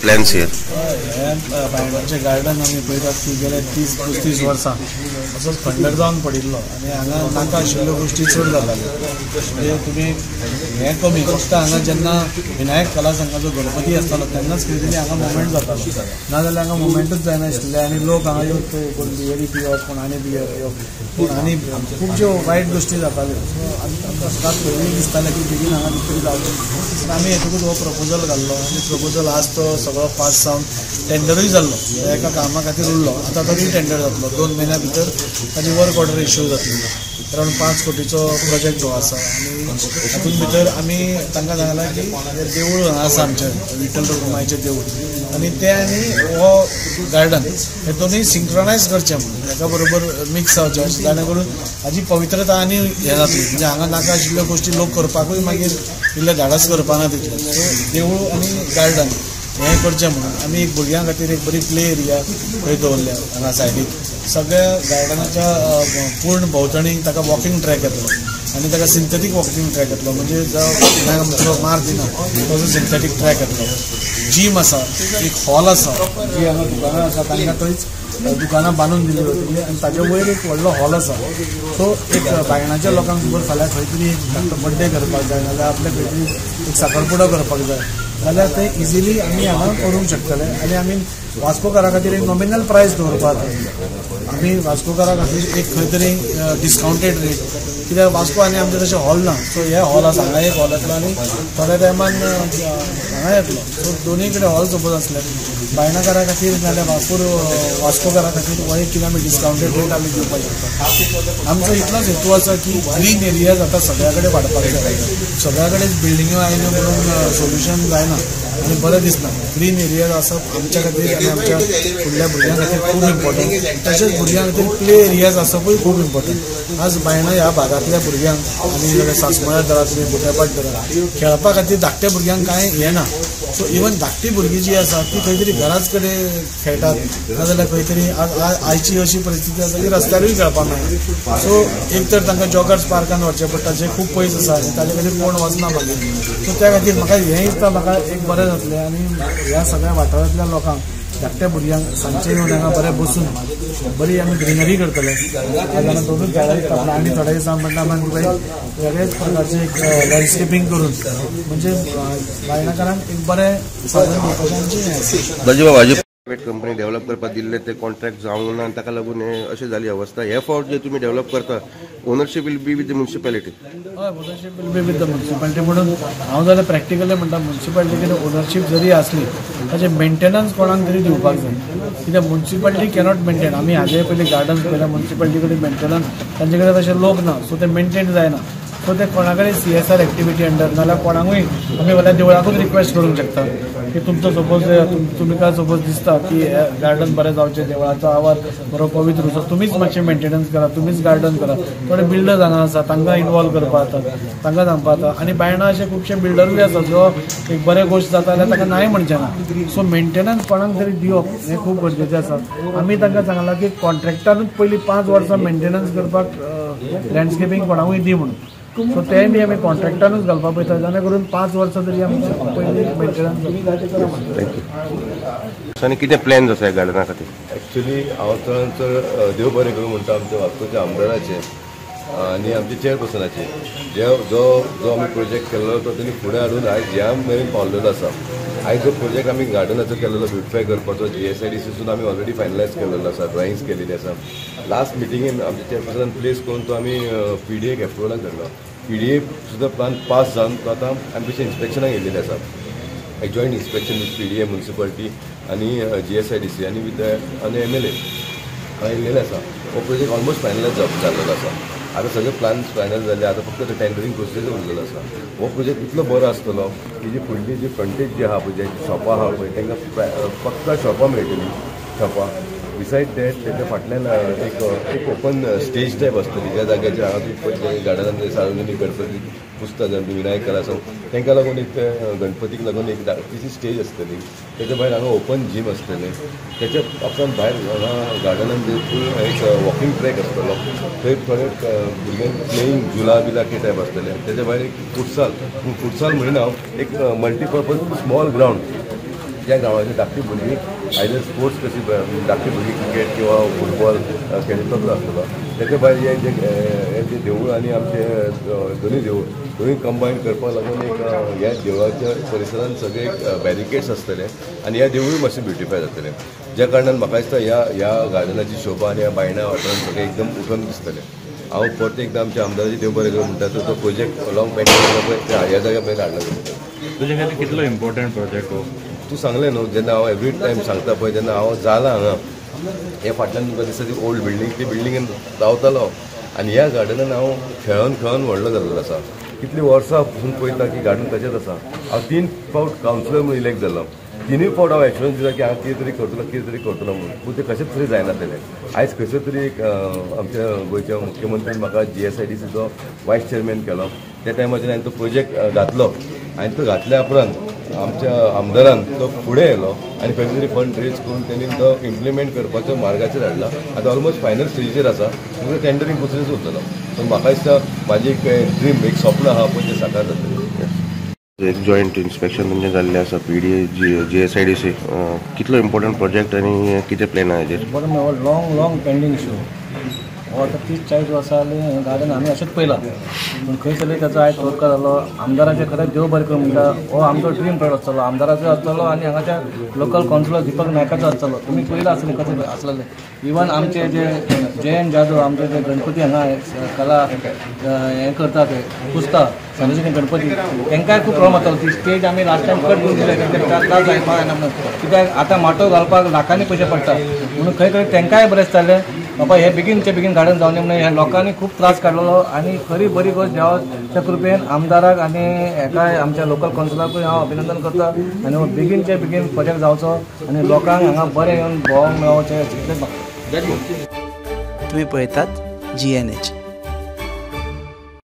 plans here? हें बायणाचें garden आमी पळयतात की गेले 30-35 वर्सां असोच खंडर जावन पडिल्लो आनी हांगा नाका आशिल्ल्यो गोश्टी चड जाताल्यो. म्हणजे तुमी हें कमी फक्त हांगा जेन्ना विनायक कला संघाचो गणपती आसतालो तेन्नाच खंय तरी हांगा मुवमेंट जातालो, नाजाल्यार हांगा मुवमेंटूच जायनाशिल्लें आनी लोक हांगा येवन कोण बियरी पिवप, कोण आनी बियर पिवप, कोण आनी खुबश्यो वायट गोश्टी जाताल्यो. सो आमकां सदांच पयलीं दिसतालें की बेगीन हांगा कितें तरी जावचें. आमी हेतूच हो प्रपोजल घाल्लो आनी प्रपोजल आज तो सगळो पास जावन टेंडरूय जाल्लो, एका कामा खातीर उरलो. आतां तो रिटेंडर जातलो, 2 म्हयन्या भितर ताजी वर्क ऑर्डर इश्यू जातली. अरावंड 5 कोटीचो प्रोजेक्ट हो आसा आनी हातूंत भितर आमी तांकां सांगलां की देवूळ हांगा आसा आमचें विठ्ठल रखुमाईचें देवूळ आनी तें आनी हो गार्डन हे दोनूय सिंक्रनायज करचें म्हणून एका बरोबर मिक्स जावचें, जाणें करून हाजी पवित्रता आनी हें जातली. म्हणजे हांगा नाका आशिल्ल्यो गोश्टी लोक करपाकूय मागीर इल्लें धाडस करपाना तितलें. सो देवूळ आनी गार्डन हें करचें म्हणून आमी एक भुरग्यां खातीर एक बरी प्ले एरिया थंय दवरल्या. हांगा सायडीक सगळ्या गार्डनाच्या पूर्ण भोंवतणी ताका वॉकिंग ट्रॅक येतलो आनी ताका सिंथेटीक वॉकिंग ट्रॅक येतलो, म्हणजे जो मार दिना तसो सिंथेटीक ट्रॅक येतलो. जीम आसा, एक हॉल आसा, जी हांगा दुकानां आसा तांकां थंयच दुकानां बांदून दिली वतली आनी ताजे वयर एक व्हडलो हॉल आसा. सो एक बायणाच्या लोकांक सुद्दां फाल्यां खंय तरी एक बड्डे करपाक जाय नाजाल्यार आपल्या खंय तरी एक साखरपुडो करपाक जाय जाल्यार ते इजिली आमी हांगा करूंक शकतले. आनी आमी वास्कोकारा खातीर एक नॉमिनल प्रायस दवरपाक आमी वास्कोकारा खातीर एक खंय तरी डिस्कावंटेड रेट, कित्याक वास्को आनी आमचें तशें हॉल ना. सो हे हॉल आसा, हांगा एक हॉल येतलो आनी थोड्या टायमान हांगा येतलो. सो दोनूय कडेन हॉल सपोज आसले बायणाकारा खातीर नाजाल्यार वास्कोकारा खातीर हो एक कितें आमी डिस्कावंटेड रेट आमी दिवपाक शकता. आमचो इतलोच हेतू आसा की ग्रीन एरियाज आतां सगळ्या कडेन वाडपाक जाय. सगळ्या कडेन बिल्डिंग्यो आयल्यो म्हणून सोल्युशन जायना आनी बरें दिसना. ग्रीन एरियाज आसप आमच्या खातीर आनी आमच्या फुडल्या भुरग्यां खातीर खूब इम्पॉर्टंट. तशेंच भुरग्यां खातीर प्ले एरियाज आसपूय खूब इम्पॉर्टंट. आज बायणा ह्या भागांतल्या भुरग्यांक आनी सासमळ्या धरा तुमी बुट्यापाट धरा खेळपा खातीर धाकट्या भुरग्यांक कांय हें ना. सो इवन धाकटी भुरगीं जी आसा ती खंय तरी घराच कडेन खेळटात नाजाल्यार खंय तरी आयची अशी परिस्थिती आसा की रस्त्यारूय खेळपाक मेळना. सो एक तर तांकां जॉगर्स पार्कान व्हरचें पडटा जें खूब पयस आसा आनी ताजे खातीर कोण वचना मागीर. सो त्या खातीर म्हाका हें दिसता म्हाका एक बरें जातलें आनी ह्या सगळ्या वाठारांतल्या लोकांक धाकट्या भुरग्यांक सांजचे येवन हांगा बरें बसून बरी आमी ग्रिनरी करतले. आज दोनूच झाडां दिसता आनी थोड्या दिसां म्हणटा आमी वेगळेच प्रकारचे एक लँडस्केपींग करून म्हणजे बायणाकारांक एक बरें साधन दिवपाचें आमचें. प्रायवेट कंपनी डेव्हलप करपाक दिल्ले ते कॉन्ट्रॅक्ट जावंक ना आनी ताका लागून हे अशें जाली अवस्था. हे फावट जे तुमी डेव्हलप करता ownership will be with the municipality? हय, ownership will be with the municipality. म्हणून हांव जाल्यार प्रॅक्टिकली म्हणटा म्युनिसिपालिटी कडेन ओनरशीप जरी आसली ताचें मेंटेनन्स कोणाक तरी दिवपाक जाय, कित्याक म्युनिसिपालिटी कॅनॉट मेंटेन. आमी हाजे पयलीं गार्डन्स पळयल्या म्युनिसिपालिटी कडेन मेंटेनन्स तांचे कडेन तशे लोक ना, सो ते मेंटेन जायना. सो ते कोणा कडेन CSR activity under नाजाल्यार कोणाकूय आमी फाल्यां देवळाकूच रिक्वेस्ट करूंक शकता की तुमचो सपोज तुमकां सपोज दिसता की गार्डन बरें जावचें, देवळाचो आवाज बरो पवित्र उरचो, तुमीच मातशें मेंटेनन्स करा, तुमीच गार्डन करा. थोडे बिल्डर्स हांगा आसा तांकां इनवॉल्व करपाक जाता, तांकां सांगपाक जाता. आनी बायणा अशे खुबशे बिल्डरूय आसा जो एक बरें गोश्ट जाता जाल्यार ताका नाय म्हणचें ना. सो मेंटेनन्स कोणाक तरी दिवप हें खूब गरजेचें आसा. आमी तांकां सांगलां की कॉन्ट्रॅक्टानूच पयलीं 5 वर्सां मेंटेनन्स करपाक लँडस्केपींग कोणाकूय दी म्हणून. सो तेंय बी आमी कॉन्ट्रॅक्टानूच घालपाक पळयता जाणें करून 5 वर्सां तरी आमी पयलीं मेंटेनन्स. आनी कितें प्लॅन्स आसा ह्या गार्डना खातीर? एक्चुली हांव चडान चड देव बरें करूं म्हणटा आमच्या वास्कोच्या आमदाराचें आनी आमच्या चेअरपर्सनाचें, जे जो जो आमी प्रोजेक्ट केल्लो तो तेणी फुडें हाडून आयज ह्या मेरेन पावलेलो आसा. आयज जो प्रोजेक्ट आमी गार्डनाचो केलेलो ब्युटिफाय करपाचो GSIDC सुद्दां आमी ऑलरेडी फायनलायज केलेलो आसा, ड्रॉइंग्स केलेली आसा. लास्ट मिटिंगेन आमच्या चेअरपर्सनान प्लेस करून तो आमी PDAक एप्रुवलाक धाडलो. PDA सुद्दां प्लान पास जावन तो आतां आमी बेश्टे इन्स्पेक्शनाक येयलेले आसा. एक joint inspection with PDA municipality आनी GSIDC आनी विथ आनी MLA येयलेले आसा. हो प्रोजेक्ट ऑलमोस्ट फायनलायज जाल्लो आसा. आतां सगळे प्लान्स फायनल जाले, आतां फक्त टेंडरींग प्रोसेस उरलेलो आसा. हो प्रोजेक्ट इतलो बरो आसतलो की जी फुडली जी फ्रंटेज जी आहा पळय, जे शॉपां आहा पळय तांकां फक्त शॉपां मेळटलीं. शॉपां बिसायड that तेच्या फाटल्यान एक एक ओपन स्टेज टायप आसतली ज्या जाग्याचेर हांगा तुमी गार्डनान सार्वजनीक गणपती पुजता जावन विनायक कला आसा तांकां लागून एक गणपतीक लागून एक धाकटीशी स्टेज आसतली. तेच्या भायर हांगा ओपन जीम आसतलें. तेच्या उपरांत भायर हांगा गार्डनान फूल एक वॉकिंग ट्रॅक आसतलो, थंय थोडे भुरग्यांक प्लेईंग झुला बिला ते टायप आसतले. तेच्या भायर एक फुटसाल, फुटसाल म्हणिना हांव, एक मल्टीपर्पज स्मॉल ग्रावंड त्या ग्रावंडाचेर धाकटी भुरगीं आयदर स्पोर्ट्स कशी धाकटी भुरगीं क्रिकेट किंवा फुटबॉल खेळटलो आसतलो. तेच्या भायर हे जे देवूळ आनी आमचे दोनूय देवूळ दोनूय कंबायन करपाक लागून एक ह्या देवळाच्या परिसरान सगळे बॅरिकेड्स आसतले आनी ह्या देवूळ मातशें ब्युटिफाय जातलें, ज्या कारणान म्हाका दिसता ह्या ह्या गार्डनाची शोभा आनी ह्या बायणा वाठारान सगळें एकदम उठून दिसतलें. हांव परत एकदां आमच्या आमदाराचे देव बरें करूं म्हणटा तो प्रोजेक्ट लॉंग पेंडींग ह्या जाग्या पर्यंत हाडला. तुजे खातीर कितलो इम्पॉर्टंट प्रोजेक्ट हो? तूं सांगलें न्हू जेन्ना हांव एवरी टायम सांगता पळय तेन्ना हांव जाला हांगा हे फाटल्यान तुमकां दिसता ती ओल्ड बिल्डींग, ती बिल्डिंगेन रावतालो आनी ह्या गार्डनान हांव खेळोन खेळोन व्हडलो जाल्लो आसा. कितलीं वर्सां पसून पळयता की गार्डन तशेंच आसा. हांव 3 फावट कावन्सिलर म्हणून इलेक्ट जालो, 3 फावट हांव एश्योरन्स दिता की हांव कितें तरी करतलो कितें तरी करतलो म्हणून, पूण तें कशेंच तरी जायनासलें. आयज खंयसर तरी एक आमच्या गोंयच्या मुख्यमंत्र्यान म्हाका GSIDCचो वायस चेअरमॅन केलो. त्या टायमाचेर हांवें तो प्रोजेक्ट घातलो आनी तो घातल्या उपरांत आमच्या आमदारान तो फुडें येयलो आनी खंय तरी फंड रेज करून तेणी तो इम्प्लिमेंट करपाचो मार्गाचेर हाडला. आतां ऑलमोस्ट फायनल स्टेजीचेर आसा, फक्त टेंडरींग प्रोसेस उरतलो. पूण म्हाका दिसता म्हाजी एक ड्रीम, एक स्वप्न आहा पळय तें साकार जातलें. एक जॉयंट इन्स्पेक्शन तुमचें जाल्लें आसा PDA GSIDC, कितलो इम्पॉर्टंट प्रोजेक्ट आनी कितें प्लॅन आहा हेजेर? बरें, हो लाँग लाँग पेंडींग इशू हो आतां 30-40 वर्सां जालीं हें गार्डन आमी अशेंच पळयलां, पूण खंय तरी ताचो आयज तोरका जालो. आमदाराचें खरेंच देव बरें करूं म्हणटा, हो आमचो ड्रीम प्रोजेक्ट आसतलो, आमदाराचो आसतलो आनी हांगाच्या लोकल कावन्सिलर दीपक नायकाचो आसतलो. तुमी पळयलां आसतलें कशें आसलेलें. इवन आमचे जे जयंत जाधव आमचे जे गणपती हांगा कला हें करता ते पुजता सार्वजनीक गणपती, तांकांय खूब प्रॉब्लम जातालो. ती स्टेज आमी लास्ट टायम कट करून दिले, तांकां त्रास जायपाक जायना म्हणून, कित्याक आतां माटोव घालपाक लाखांनी पयशे पडटा म्हणून खंय खंय तांकांय बरें दिसतालें बाबा हे बेगीनचे बेगीन गार्डन जावं म्हणून ह्या लोकांनी खूब त्रास काडलेलो. आनी खरी बरी गोश्ट देवाच्या कृपेन आमदाराक आनी हेकाय आमच्या लोकल कावन्सिलाकूय हांव अभिनंदन करता आनी हो बेगीनचे बेगीन प्रोजेक्ट जावचो आनी लोकांक हांगा बरें येवन भोंवंक मेळोवचें इतलेंच. तुमी पळयतात GNH.